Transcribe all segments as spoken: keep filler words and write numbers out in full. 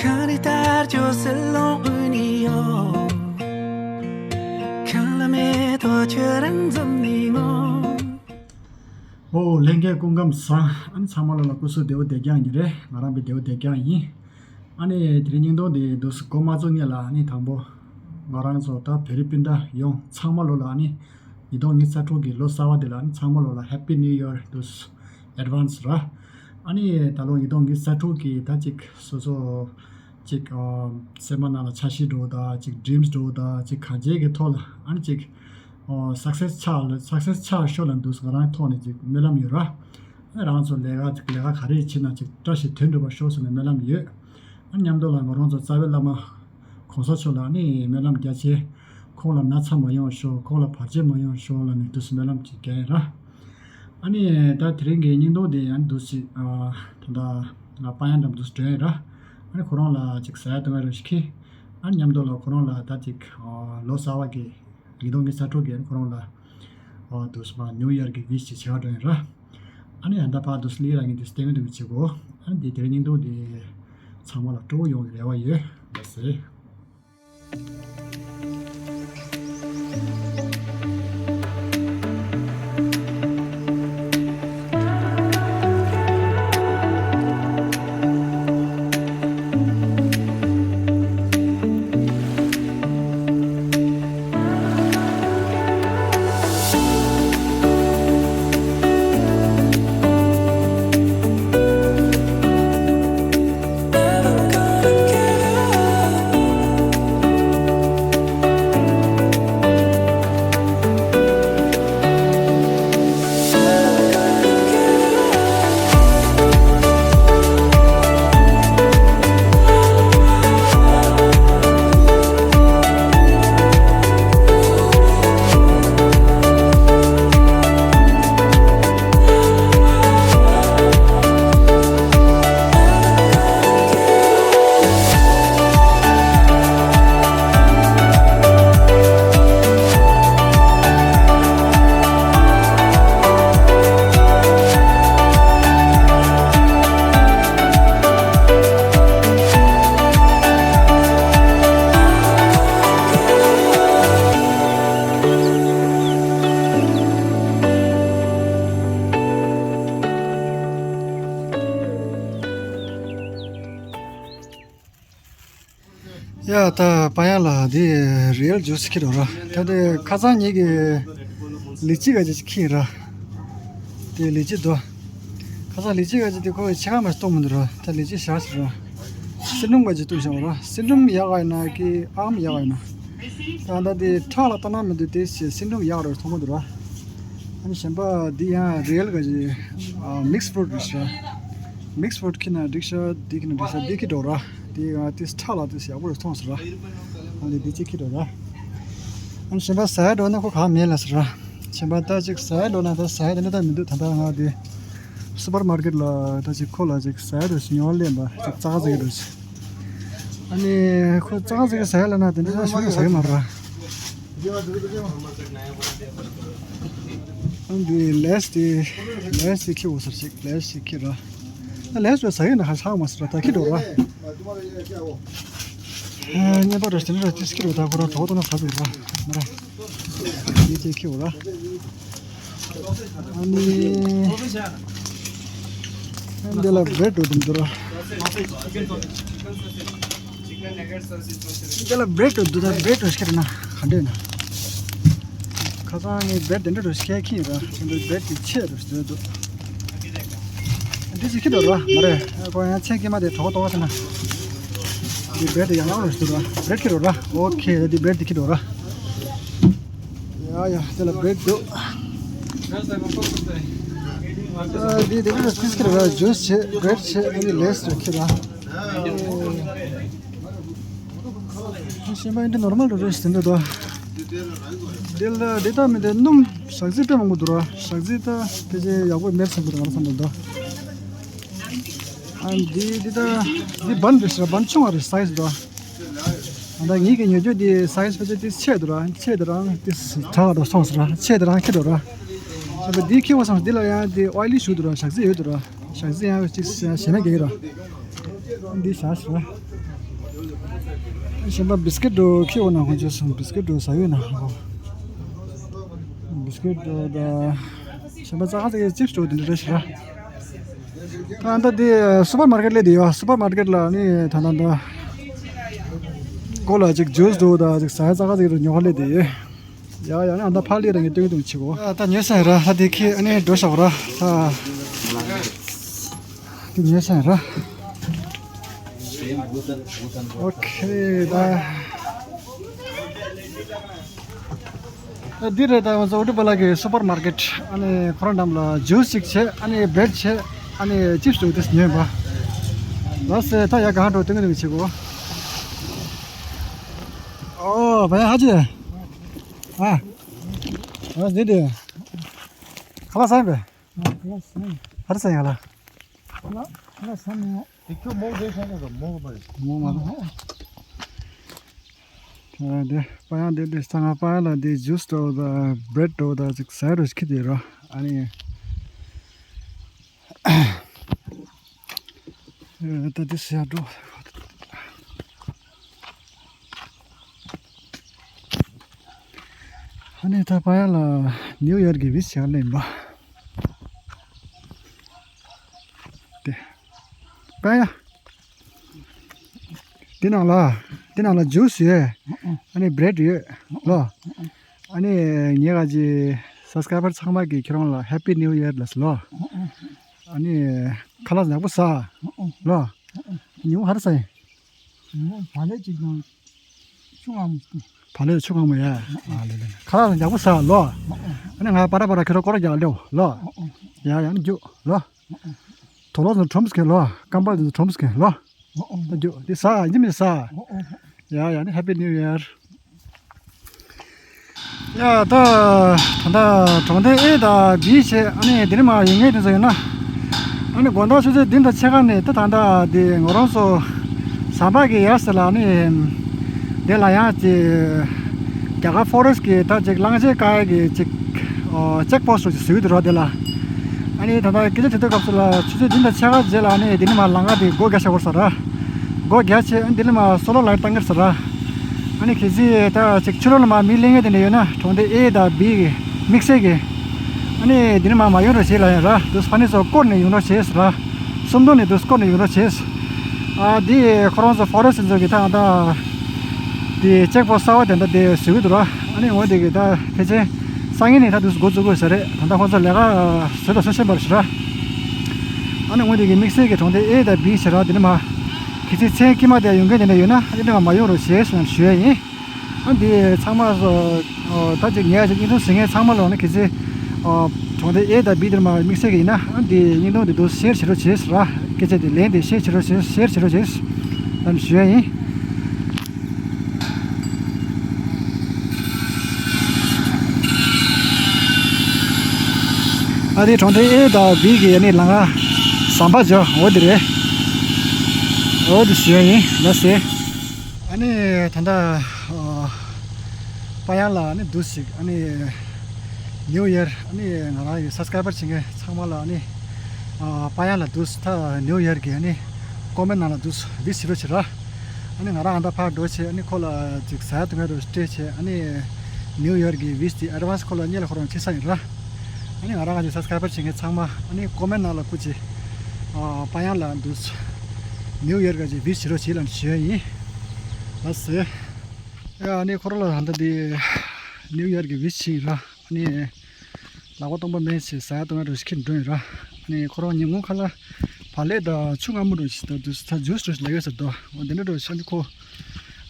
གངས་རི་ལྟར་སྐྱོ་སེར་ལོང་དབུས་ནས་ཡོང་། ཁང་བླ་མེད་དོ་ཁྱོད་རང་འཛོམས་ནས་ངོ་། ཨོ་ལྷན་རྒྱས་སྐུ་ཁམས་བཟང་། ཨ་ནི་ཚང་མ་ལོ་ལ་སྐུ་གཟུགས་བདེ་པོ་བདེ་རྐྱང་ཡིན་རེད། ང་རང་པའི་བདེ་པོ་བདེ་རྐྱང་ཡིན། ཨ་ནི་དེ་རིང་བརྙན་ཐུང་འདི་འདུག་སེ་འགོ་མ་བཙུགས་སྔོན་ལ་ཨ་ནི་དང་པོ་ང་རང་ཚོ་ད་བེ་རི་པིན་ད་ཡོང་ཚང་མ་ལོ་ལ་ཨ་ནི་ཉིས་སྟོང་ཉི་ཤུ་རྩ་དྲུག་གི་ལོ་གསར་པ་འདི་ལ་ཨ་ནི་ཚང་མ་ལོ་ལ་Happy New Year འདུག་སེ་advance ར། ཨ་ནི་ད་ལོ་ཉིས་སྟོང་ཉི་ཤུ་རྩ་དྲུག་གི་ད་ཅིག་སོ་སོ་ཅིག་ཨ་སེམས་པ་ནང་ལ་འཆར་གཞི་འདྲ་བོ་དང་ཅིག་dreams འདྲ་བོ་དང་ཅིག་གང་ཅིའི་གི་ཐོག་ལ་ཨ་ནི་ཅིག་ཨ་success ཆགས་ལ་success ཆགས་ཤོག་ལབ་འདུག་སེ་ང་རང་ཐོག་ནས་ཅིག་སྨོན་ལམ་ཡོད་ར། ཨ་ནི་རང་ཚོ་ལས་ཀ་ཅིག་ལས་ཀ་ག་རེ་བྱེད་ན་ཅིག་བཀྲ་ཤིས་དོན་འགྲུབ་པ་ཤོག་ཟེར་ནས་སྨོན་ལམ་ཡོད། ཨ་ནི་མཉམ་དུ་ལ་ང་རང་ཚོ་རྩ་བའི་བླ་མ་གོང་ས་མཆོག་ལ་ཨ་ནི་སྨོན་ལམ་རྒྱ་ཆེ། ཁོང་ལ་ན་ཚ་མ་ཡོང་ཤོག་ཁོང་ལ་བར་ཆད་མ་ཡོང་ཤོག་ལབ་ནས་འདུག་སེ་སྨོན་ལམ་ཅིག་རྒྱག་ཡིན་ར། ཨ་ནི་ད་དེ་རིང་གི་བརྙན་ཐུང་དེ་ཡང་འདུག་སེ་ཨ་ད་ལྟ་ང་པ་ཡང་འགྲམ་འདུག་སེ་འགྲོ་ཡིན་ར། ཨ་ནི་ཁོ་རང་ལ་ཅིག་ཟ་ཡ་འཐུང་ཡ་རེ་ཞིག་ཁྱེར། ཨ་ནི་མཉམ་དུ་ལ་ཁོ་རང་ལ་ད་ཅིག་ཨ་ལོ་གསར་པ་གི་ཉིས་སྟོང་ཉི་ཤུ་རྩ་དྲུག་གི་ཁོ་རང་ལ་ཨ་འདུག་སེ་མ་ནིའུ་ཡར་གི་ཝིཤ་ཅིག་བྱེད་ག་འགྲོ་ཡིན་ར། ཨ་ནི་ཡང་ད་ཕར་འདུག་སེ་ལི་རང་གི་འདུག་སེ་སྟེང་འདུག་མི་བྱེད་གོ། ཨ་ནི་དེ་དེ་རིང་བརྙན་ཐུང་དེ་ཚང་མ་ལ་སྤྲོ་པོ་ཡོང་བའི་རེ་བ་ཡོད། ལགས་སེ། ཡ་ད་པ་ཡང་ལ་འདི་རི་ཡལ་ཇུས་ཁྱེར་འགྲོ་ར། ད་དེ་ཁ་སང་ཉིད་ཀྱི་ལི་ཅི་ག་ཅིག་ཁྱེར་ར། དེ་ལི་ཅི་དོ། ཁ་སང་ལི་ཅི་ག་ཅིག་དེ་ཁོ་ཕྱེད་ཀ་མ་གཏོང་མི་འདུག་ར། ད་ལི་ཅི་བཞག་ཟེར་ར། སིལ་སྒྲོམ་ག་ཅིག་གཏུབས་བཞག་ར། སིལ་སྒྲོམ་ཡག་ག་ཡིན་ན་ཀི་ཨམ་ཡག་ག་ཡིན་ན། ད་ད་དེ་ཁྲག་ལ་ལྟ་ན་མི་འདུག་དེ་སིལ་སྒྲོམ་ཡག་ར་མཐོང་གི་འདུག་ར། ཨ་ནི་གཞན་པ་འདི་ཡང་རི་ཡལ་ག་ཅིག་མིག་སི་ཕུ་རུ་ཊི་རེད་ཤག་མིག་སི་ཕུ་རུ་ཊི་ཁྱེར་ན་འགྲིག་ཤག་འདི་ཁྱེར་ན་འགྲིག་ཤག་འདི་ཁྱེར་འགྲོ་ར། དེ་ཡང་དེ་ཁྲག་ལ་དེ་ཡག་པོ་རེད་མཐོང་ཟེར་ར། ཨ་ནི་དེ་གཅིག་ཁྱེར་འགྲོ་ར། ཨ་ནི་གཞན་པ་ཟ་ཡ་འགྲོ་ན་ཁོ་གང་མེད་ལ་ཟེར་ར། གཞན་པ་ད་ཅིག་ཟ་ཡ་འགྲོ་ན་ད་ཟ་ཡ་དེ་འདྲ་ད་མི་འདུག་ད་ལྟ་ང་དེ་སུ་པར་མར་ཀེཊ་ལ་ད་ཅིག་ཁོ་ལ་ཅིག་ཟ་ཡ་འགྲོ་ཞིག་ཉོ་བ་སླེབས་པ་ཅིག་ཙག་ཙིག་འགྲོ་ཞིག་ཨ་ནི་ཁོ་ཙག་ཙིག་ཟ་ཡ་ལ་ན་དེ་འདྲ་ད་ཞུ་ཟ་གི་མ་ར། ཨ་ནི་ལེས་དེ་ལེས་དེ་ཁྱེར་འོ་ཟེར་ཞིག་ལེས་དེ་ཁྱེར་ར། ལེས་པའི་ཟ་ཡོད་ན་ཧ་ཤང་མ་ཟེར་ར་ད་ཁྱེར་འགྲོ་ར། ཨ་ནི་པ་ར་ཤི་ན་ར་ཏིས་ཁྱེར་རོ་ད་ཁོ་ར་གྲོགས་དོ་ན་ཟ་འགྲོ་ར་མ་ར། ཡེ་དེ་ཁྱེར་ར། ཨ་ནི། འདི་ལ་བྲེད་འགྲོ་དུ་འདུག་ར། འདི་ལ་བྲེད་འགྲོ་འདུག་ད་བྲེད་འགྲོ་ཤེས་ན་ག་འདྲ་ན། ཁ་སང་ངས་བྲེད་དེ་འདྲ་འགྲོ་ཤེས་ཁྱི་ཡིན་ར་དེ་འདྲ་བྲེད་དེ་ཆེ་རུ་ཟེར་འདུག་འདི་ཅི་ཁྱི་འགྲོ་ར་མ་རེད་ཁོ་ཡང་ཚེ་སྐྱེས་མ་དེ་གྲོགས་གཏོང་བ་ཟེར་ན། འདི་བྲེད་དེ་ཡང་ཡང་རུ་ཟེར་ར་བྲེད་ཁྱི་འགྲོ་ར་ཨོ་ཁེ་འདི་བྲེད་དེ་ཁྱི་འགྲོ་ར། ཡ་ཡ་དེ་ལ་བྲེད་འདུག་ཨ་འདི་དེ་ག་ལ་ཁིས་ཁྱེར་ར་ཇུས་བྱེད་བྲེད་བྱེད་ཨ་ནི་ལེས་ར་ཁྱེར་ར། ཤེས་པ་འདི་ནོར་མལ་རུ་རེད་ཟིན་འདུག་དོ། འདི་ལ་འདི་ལྟ་མི་འདི་སྣུམ་ཞག་རྩི་དཔེ་མང་པོ་འདུག་ར་ཞག་རྩི་ད་དཔེ་ཆེ་ཡག་པོ་མེད་བསམ་གི་འདུག་ང་བསམ་འདུག་དོ། ཨ་འདི་འདི་ད་འདི་བན་རེད་ཟེར་བན་ཆུང་བ་རེད་སའི་ཛི་དོ། ཨ་ད་ངེད་ཀྱི་ཉོ་རྒྱུ་དེ་སའི་ཛི་ཕལ་ཆེར་དེ་ཆེ་འདུག་ར། ཆེ་འདུག་རང་དེ་དྲག་འགྲོ་སོང་ཟེར་ར། ཆེ་འདུག་རང་ཁྱེར་འགྲོ་ར། ཞེས་པ་འདི་ཁྱེར་བ་སོང་འདི་ལ་ཡང་དེ་ཨོའི་ལི་ཞུ་འདུག་ར། ཞག་རྩི་ཡོད་འདུག་ར། ཞག་རྩི་ཡང་ཅིག་ཞེ་ན་གེ་ར། འདི་ཞག་ཟེར་ར། གཞན་པ་བིས་ཀིཊ་འགྲོ་ཁྱེར་འོང་ན་ཁོང་ཚོས་སོང་བིས་ཀིཊ་འགྲོ་ཟ་ཡོད་ན་ཧོ། བིས་ཀིཊ་འགྲོ་ད། གཞན་པ་ཙག་ཙག་ཅིབས་འགྲོ་དེ་འདྲ་རེད་ཤག་ད་ད་དེ་སུ་པར་མར་ཀེཊ་སླེབས་དེ་ཡོད། སུ་པར་མར་ཀེཊ་ལ་ནི་ད་ད་ད་གོ་ལ་ཅིག་ཇུས་འགྲོ་ད་ཅིག་ཟ་ཡ་ཙག་ཙག་ཅིག་འགྲོ་ཉོ་ག་སླེབས་དེ་ཡོད། ཡ་ཡ་ནི་ཨ་ད་ཕར་ལས་རང་གི་སྟོན་གི་འདུག་ཆེ་གོ་ད་ཉོས་ས་ཡིན་ར། ད་དེ་ཁྱེད་ཨ་ནི་འགྲོ་ཤག་ར། ད་དེ་ཉོས་ས་ཡིན་ར། ཨོ་ཁེ་ད། ད་འདི་རེད། ད་ང་ཚོ་ཨོ་ཏི་པ་ལ་གི་སུ་པར་མར་ཀེཊ། ཨ་ནི་ཁོ་རང་འགྲམ་ལ་ཇུས་ཅིག་བྱས། ཨ་ནི་བྲེཌ་བྱས། ཨ་ནི་ཅིབས་འདུག་དེ་ཉོས་པ། ལགས་སེ་ད་ཡ་གང་འགྲོ་སྟོན་གི་འདུག་ཆེ་གོ་ཨོ་བ་ཡ་ཧ་ཅི། ཨ། ཨ་འདི་འདི། ཁ་ལག་ཟ་ཡིན་པས། ཁ་ལག་ཟ་ཡིན། ཧར་ཟ་ཡིན་ལ། ཁ་ལག་ཁ་ལག་ཟ་མི་འོང་། དེ་ཁྱོད་མོག་བཟོས་ཤག་ན་མོག་མ་རེད། མོག་མ་རེད། ཨ་འདི་པ་ཡང་འདི་འདི་ས་ང་པ་ཡང་ལ་འདི་ཇུས་འགྲོ་ད་བྲེཌ་འགྲོ་ད་ཅིག་ཟ་རུ་ཁྱི་དེ་རོ། ཨ་ནི། ད་དེ་ཟེར་འགྲོ། ཨ་ནི་ད་པ་ཡ་ལ་ནིའུ་ཡར་གི་བིས་ཞིག་ལེན་པ། དེ། པ་ཡ། དེ་ནང་ལ། དེ་ནང་ལ་ཇུས་ཡོད། ཨ་ནི་བྲེཌ་ཡོད། ལོ། ཨ་ནི་ངའི་ག་ཅི་སབ་སི་ཀ་རའི་བར་ཚང་མ་གི་ཁྱེད་རང་ལ་ཧེ་པི་ནིའུ་ཡར་ལབ་སོང་ལོ། ཨ་ནི་ཁ་ལག་ཡག་པོ་ཟ། ལོ། ཉིན་མོ་ཧར་ཟ་ཡིན། ཉིན་མོ་བག་ལེབ་ཅིག་དང་ཆུ་གང་མོ། བག་ལེབ་ཆུ་གང་མོ་ཡ། ཨ་ལེ་ལེ། ཁ་ལག་ཡག་པོ་ཟ་ལོ། ཨ་ནི་ང་པ་ར་པ་ར་ཁྱེད་རང་སྐོར་ར་རྒྱག་ལེའོ་ལོ། ཡ་ཡ་ནི་རྒྱུག་ལོ། དོ་ལོ་ཚོ་ཁྲོམ་སྐད་ལོ། ཀམ་པ་ཚོ་ཁྲོམ་སྐད་ལོ། ཨོ་ཨོ། ད་རྒྱུ་དེ་ཟ་ཡིན་མི་ཟ། ཨོ་ཨོ། ཡ་ཡ་ནི་ཧེ་པི་ནིའུ་ཡར། ཡ་ད་ད་ད་གྲོང་སྡེ་ཨེ་དང་བི་བྱས། ཨ་ནི་དེ་ནི་མ་ཡོང་མཁན་དེ་ཚོ་ཡོད་ན། ཨ་ནི་དགོང་དག་ཆུ་ཚོད་བདུན་དང་ཕྱེད་ཀ་ནས་ད་ད་ད་དེ་ང་རང་ཚོ་ཟམ་པ་གི་ཡར་ཟེར་ལ་ཨ་ནི་དེ་ལ་ཡང་དེ་རྒྱ་གར་ཕོ་རེ་སི་ཊི་གི་ད་ཅིག་གླང་ཆེན་བཀག་ཡ་གི་ཅིག་ཨོ་ཅེག་པོ་སི་ཊི་ཅིག་བཟོས་འདུག་ར་དེ་ལ། ཨ་ནི་ད་ལྟ་སྐད་ཆ་དྲི་དུས་སྐབས་སུ་ལ་ཆུ་ཚོད་བདུན་དང་ཕྱེད་ཀ་རྗེས་ལ་ཨ་ནི་དེ་ནི་མ་ལམ་ཁ་དེ་སྒོ་རྒྱག་བྱ་དགོས་ས་ར། སྒོ་རྒྱག་བྱས་ཨ་ནི་དེ་ནི་མ་སོ་ལར་ལའིཊ་བཏང་གི་རེད་ས་ར། ཨ་ནི་གལ་སྲིད་ད་ཅིག་ཕྱི་ལོགས་ལ་མ་མི་གླེང་ཡས་དེ་འདྲ་ཡོད་ན་གྲོང་སྡེ་ཨེ་དང་བི་གི་དམིགས་བསལ་གི་ཨ་ནི་དེ་ནི་མ་མ་ཡོང་རོགས་བྱེད་ལ་ཡིན་ར། དུ་ཕ་ནི་ཚོ་སྐོར་ནས་ཡོང་རོགས་བྱེད་ས་ར། སུམ་མདོ་ནས་དུ་སྐོར་ནས་ཡོང་རོགས་བྱེད། ཨ་དེ་ཁོ་རང་ཚོ་ཕོ་རེ་སི་ཊི་ཚོ་གི་ད་ད་དེ་ཅེག་པོ་སི་ཊི་གསར་པ་དེ་འདྲ་དེ་བཟོས་གི་འདུག་ར། ཨ་ནི་འོ་དེ་གི་ད་ཕལ་ཆེར་སང་ཉིན་ནས་ད་དུས་འགོ་བཙུགས་དགོས་ས་རེད། ད་ལྟ་ཁོང་ཚོ་ལས་ཀ་བཟོས་དང་བཟོ་བཞིན་པ་རེད་ཤག་ར། ཨ་ནི་འོ་དེ་གི་དམིགས་བསལ་གྱི་གྲོང་སྡེ་ཨེ་དང་བི་ཞེས་ར་དེ་ནི་མ་གལ་སྲིད་མཚན་དཀྱིལ་མ་དེ་ཡོང་མཁན་དེ་འདྲ་ཡོད་ན་ཨ་དེ་ནི་མ་མ་ཡོང་རོགས་བྱེད་ཟེར་ཞུ་ཡ་ཡིན། ཨ་འདི་ཚང་མ་ད་ཅིག་ངས་ཅིག་བརྙན་ཐུང་གཟིགས་མཁན་ཚང་མ་ལོག་ན་གལ་སྲིད་གྲོང་སྡེ་ཨེ་དང་བི་དེ་ནི་མ་དམིགས་བསལ་གྱི་ཡིན་ན་ཨ་འདི་བརྙན་ཐུང་དེ་དུ་ཤེར་བྱེད་རོགས་བྱེད་ཟེར་ར། སྐད་ཆ་དེ་ལན་དེ་ཤེར་བྱེད་རོགས་བྱེད། ཤེར་བྱེད་རོགས་བྱེད་ལབ་ཞུ་ཡ་ཡིན། ཨ་དེ་གྲོང་སྡེ་ཨེ་དང་བི་གི་ཨ་ནི་ལམ་ཁ་ཟམ་པ་ཇོ་འོ་དེ་རེད། འོ་དེ་ཞུ་ཡ་ཡིན་ལ་ཟེར། ཨ་ནི་ད་ལྟ་པ་ཡང་ལ་ཨ་ནི་འདུག་ཞིག་ཨ་ནི་ནིའུ་ཡར་ཨ་ནི་ང་རང་གི་སབ་སི་ཀ་རའི་བར་བྱེད་མཁན་ཚང་མ་ལ་ཨ་ནི་པ་ཡང་ལ་འདུག་ད་ནིའུ་ཡར་གི་ཨ་ནི་ཀོ་མེན་ནང་ལ་འདུག་བི་ཞིག་རོགས་བྱེད་ར། ཨ་ནི་ང་རང་ཨ་མདའ་ཕར་འགྲོ་བྱས་ཨ་ནི་ཁོ་ལ་ཅིག་ཟ་ཡ་འཐུང་ཡ་རོ་སྤྲད་བྱས་ཨ་ནི་ནིའུ་ཡོར་གི་ཝིཤ་དེ་ཨེ་ཌ་ཝན་སི་ཁོ་ལ་སྙན་ལ་ཁོ་རང་བྱེད་ས་ཡིན་ར། ཨ་ནི་ང་རང་ག་ཅིག་སབ་སི་ཀ་རའི་བར་བྱེད་མཁན་ཚང་མ་ཨ་ནི་ཀོ་མེན་ནང་ལ་སྐུ་མཁྱེན། ཨ་པ་ཡང་ལ་འདུག་ནིའུ་ཡོར་ག་ཅིག་ཝིཤ་བྱེད་རོགས་བྱེད་ལབ་ཞུ་ཡ་ཡིན། ལགས་སེ། ཨ་ནི་ཁོ་རང་ལ་ད་ལྟ་དེ་ནིའུ་ཡོར་གི་ཝིཤ་བྱེད་ཡིན་ར། ཨ་ནི། ལག་པ་སྟོང་པ་མེད་ཅེས་ཟ་ཡ་འཐུང་ཡ་རོ་ཞིག་ཁྱེར་འགྲོ་ཡིན་ར། ཨ་ནི་ཁོ་རང་ཉིན་གུང་ཁ་ལ་བག་ལེབ་དང་ཆུ་མངར་མོ་རོ་ཞིག་དང་དུས་ཚོད་ཇུས་རོ་ཞིག་ལ་ཡོད་ཟེར་དོ། འོ་འདི་འདྲ་རོ་ཞིག་ཨ་ནི་ཁོ་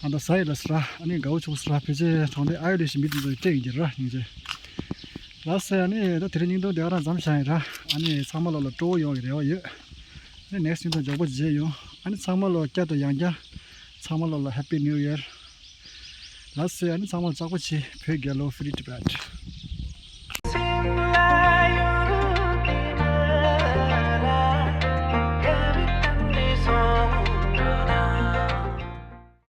ཨ་ད་ཟ་ཡི་ལ་ཟེར་ར། ཨ་ནི་དགའ་བོ་བྱུང་ཟེར་ར། ཕལ་ཆེར་གྲོང་སྡེ་ཨ་ཡོ་ལེ་ཞིག་མི་དེ་ཚོ་སྤྲད་ཡིན་གྱི་ར་སྙིང་རྗེ། ལགས་སེ། ཨ་ནི་ད་དེ་རིང་སྙིང་དོན་དེ་ག་རང་མཚམས་བཞག་ཡིན་ར། ཨ་ནི་ཚང་མ་ལོ་ལ་སྤྲོ་བོ་ཡོང་བའི་རེ་བ་ཡོད། ཨ་ནི་ནེག་སི་སྙིང་དོན་མགྱོགས་པོ་མཇལ་ཡོང་། ཨ་ནི་ཚང་མ་ལོ་བསྐྱར་དུ་ཡང་བསྐྱར་ཚང་མ་ལོ་ལ་Happy New Year། ལགས་སེ། ཨ་ནི་ཚང་མ་ལ་ལྕགས་པོ་ཆེ། བོད་རྒྱལ་ལོ། Free Tibet།